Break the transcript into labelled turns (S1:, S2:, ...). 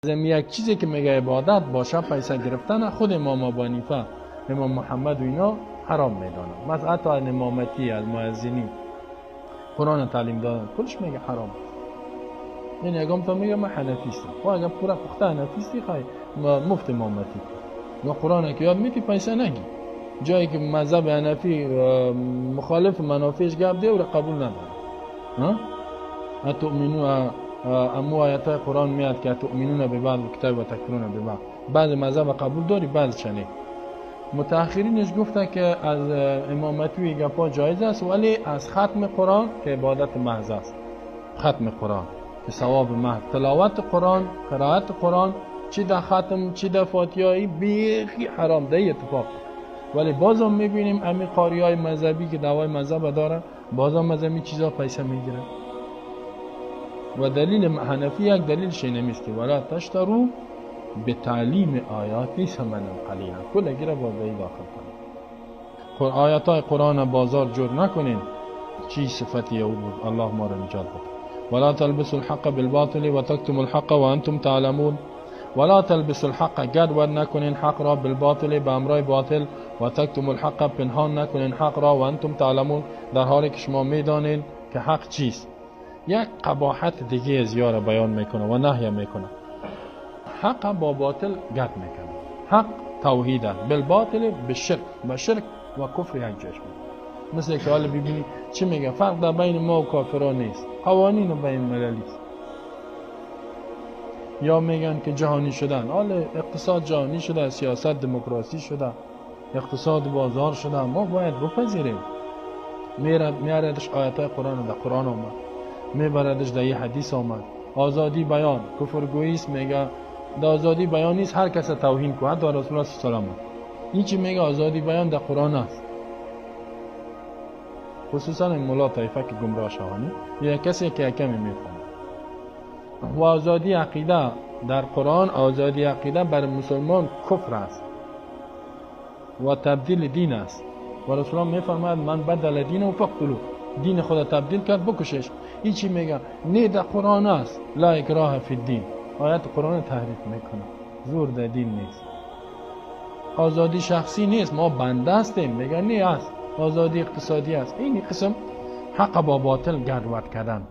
S1: یک چیزی که میگه عبادت باشه پیسه گرفتن، خود امام ابو حنیفه، امام محمد و اینا حرام میدانن. مثلا حتی امامتی از مؤذنی قرآن تعلیم دادن کلش میگه حرام. این اگم تا میگه من حنفی هستم، خب اگه پورا پخته حنفی هستی خواهی مفت امامتی کن، قرآن که یاد میتی پیسه نگی. جایی که مذهب حنفی مخالف منافعش گپ ده او را قبول نداره. اتؤمنون، امو آیت قرآن میاد که تؤمنون به بعض کتاب و تکفرون به بعض، بعض مذهب قبول داری بعض چنه. متأخرینش گفته که از امامتی گپا جایز است، ولی از ختم قرآن که عبادت محض است، ختم قرآن که ثواب محض، تلاوت قرآن، قرائت قرآن، چی در ختم چی در فاتحه بیخی حرام ده اتفاق. ولی بازم میبینیم امی قاری های مذهبی که دعوای مذهب دارن بازم از امی چیزا پیسه میگیرن. و دلیل حنفی یک دلیل شینمیست که ولا تشترو به تعلیم آیاتی ثمنا قلیلا، کل گیره باید داخل کنه. آیات های قرآن بازار جور نکنین. چی صفتی او بود؟ الله ما را نجات بده. ولا تلبسوا الحق بالباطل وتكتموا الحق وانتم تعلمون. ولا تلبسوا الحق، گدود نکنین حق را، بالباطل به امرای باطل، و تکتموا الحق پنهان نکنین حق را، و انتم تعلمون در حالی که شما میدانین که حق چیست. یک قباحت دیگه از یار بیان میکنه و نهی میکنه. حق با باطل گد میکنه. حق توحید است، بالباطل به شرک، به شرک و کفر یک جاش میکنه. مثل که حالا ببینی چی میگه، فرق در بین ما و کافران نیست، قوانین بین المللی است. یا میگن که جهانی شدن، حالا اقتصاد جهانی شده، سیاست دموکراسی شده، اقتصاد بازار شده، ما باید بپذیریم. میاردش آیت های قرآن، در قرآن آمد، میبردش در یه حدیث آمد. آزادی بیان کفرگویی است، میگه در آزادی بیان نیست، هر کس توهین کنه، حتی رسول الله صلی الله علیه و این چی میگه آزادی بیان در قرآن است. خصوصا این ملا طایفه که گمراه شوانه یا کسی که کمی میفهمه. و آزادی عقیده در قرآن، آزادی عقیده بر مسلمان کفر است و تبدیل دین است. و رسول الله میفرماید من بدل دینه فاقتلوه، دین خود تبدیل کرد بکشش. این چی میگه؟ نه در قرآن است، لا اکراه فی الدین، آیت قرآن تحریف میکنه، زور در دین نیست. آزادی شخصی نیست، ما بنده هستیم، میگه نه است، آزادی اقتصادی است. این قسم حق با باطل گدود کردن.